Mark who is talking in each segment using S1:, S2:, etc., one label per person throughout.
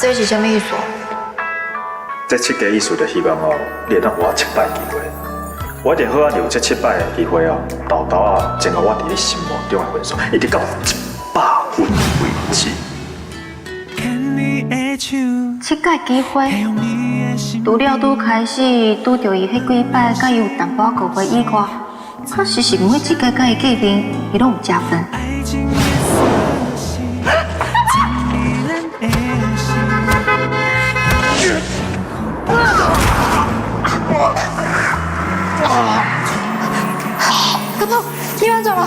S1: 這是啥物意思？
S2: 這七个意思就希望哦，你會當予我七擺機會，我一定好好利用這七擺的機會哦，沓沓仔增加我佇你心目中的分數，一直到100分為止。
S1: 七擺機會，除了拄開始拄著伊彼幾擺，佮伊有淡薄仔誤會以外，確實是每一擺佮伊見面，伊攏有加分。阿婆，你按怎了？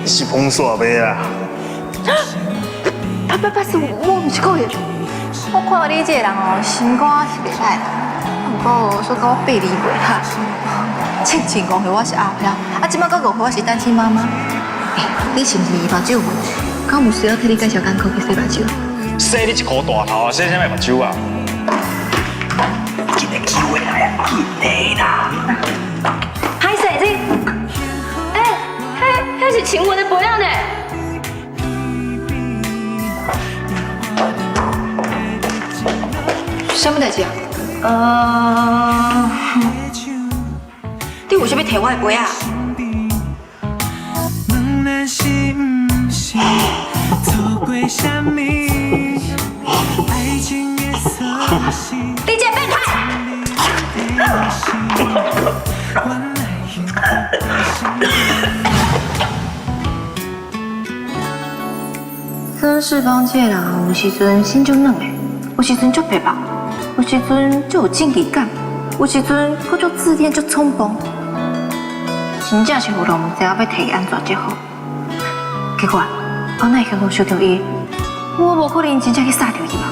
S3: 是風沙袂啊？
S1: 啊不不是，我毋是故意。我看你這个人哦，心肝是袂歹啦，毋過煞共我背離袂哈。之前誤會我是阿飄，啊，這擺閣誤會我是單親媽媽。欸，你是毋是目睭有問題？敢有需要替你介紹工課去洗目睭？
S2: 洗你一顆大頭啊！洗啥物目睭啊？一个機會來啊，一個啦！
S4: 歹勢這，欸，彼彼是晴雯的杯仔呢。
S1: 啥物代誌啊？你為啥物提我的杯仔？
S4: 你這個變態！
S1: 孫世芳這个人有時陣心足軟的，有時陣足白目，有時陣足有正義感，有時陣閣足自戀、足衝動。真正是予人毋知影欲替伊按怎才好。奇怪，我哪會幸運相著伊？我無可能真正去殺著伊吧？